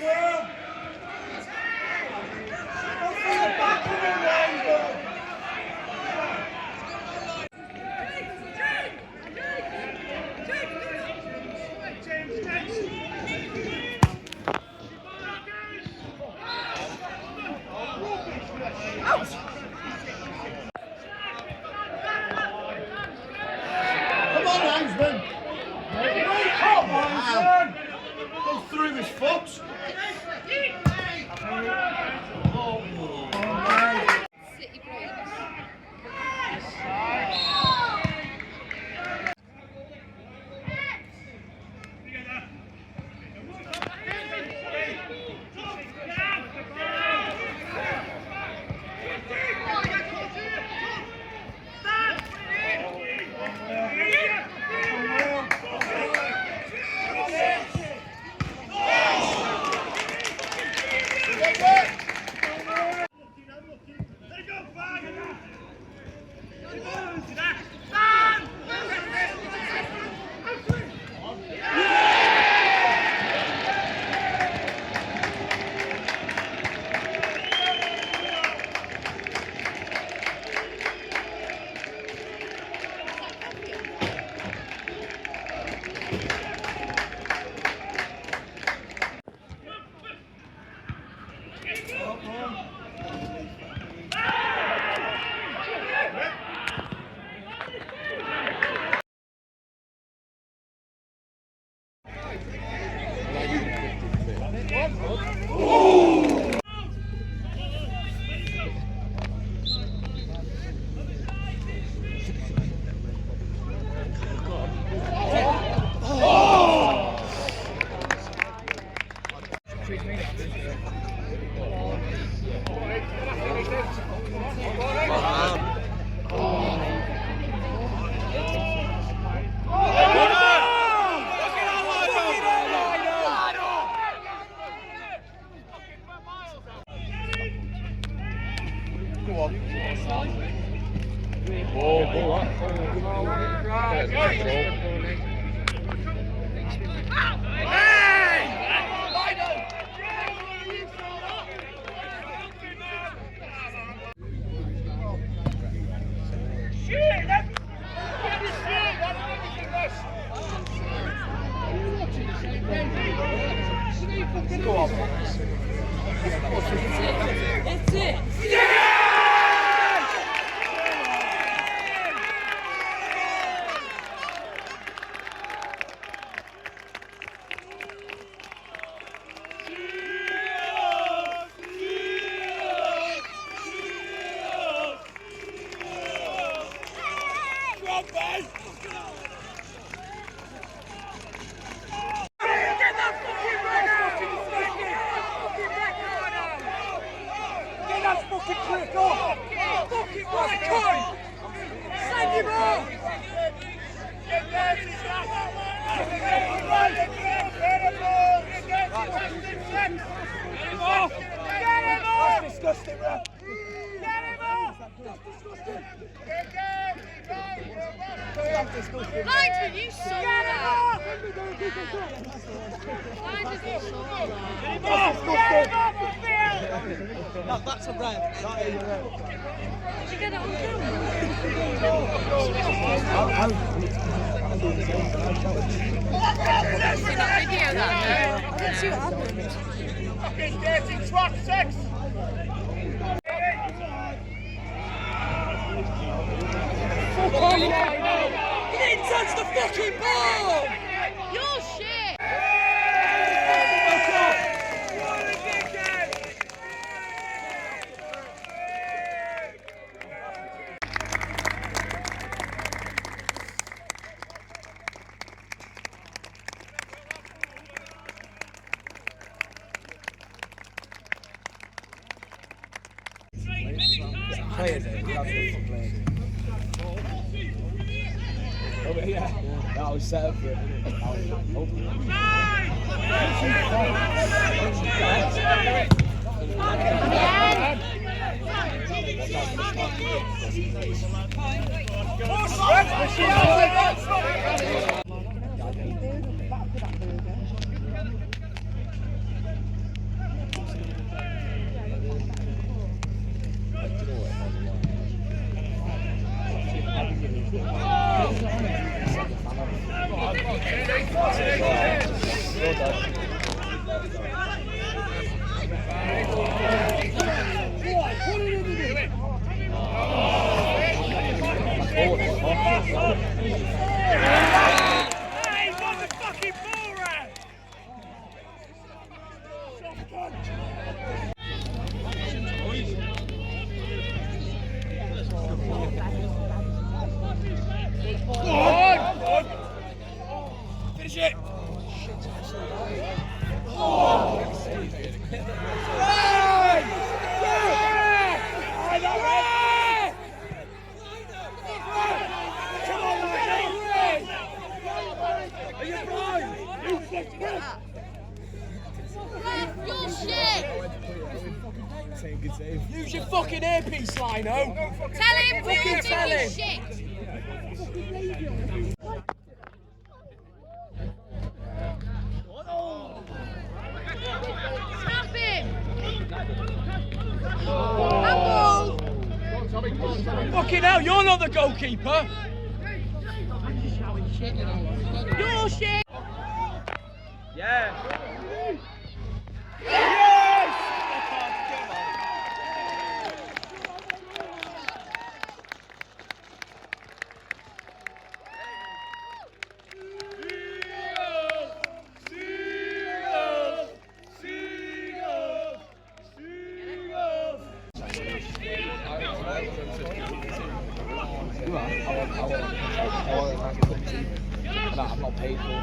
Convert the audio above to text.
Will! Go through the back of him, Linesman! Come on, linesman! Wake up, linesman! Go through his foot! City breaks. Go on. Go on. It's it. Get that fucking prick off! Fucking cunt! Send him off! Get him off! Get him off! That's disgusting, ref! Get him off! That's disgusting! That's disgusting! Linesman, you saw that. Linesman, you saw that. That's disgusting! That's a red. That is a red. Did you get it on camera? See that video that, no? I didn't see what happened. Fucking dirty twat sex! Fuck you, You didn't touch the fucking ball! You're shit! Players, eh? That's the fuck players. Oh, yeah. That was set up for it. That was open. Hey, he's on the fucking ball, ref! Finish it! Hey! Yeah! Come on, lad! Are you blind? Useless prick! Ref, you're shit! Use your fucking earpiece, Lino. Tell him we all Fucking think tell he's him. shit! Snap him! Handball! Fucking hell, you're not the goalkeeper. You're shit! Yeah. Yes! Come on. I'm not paid for.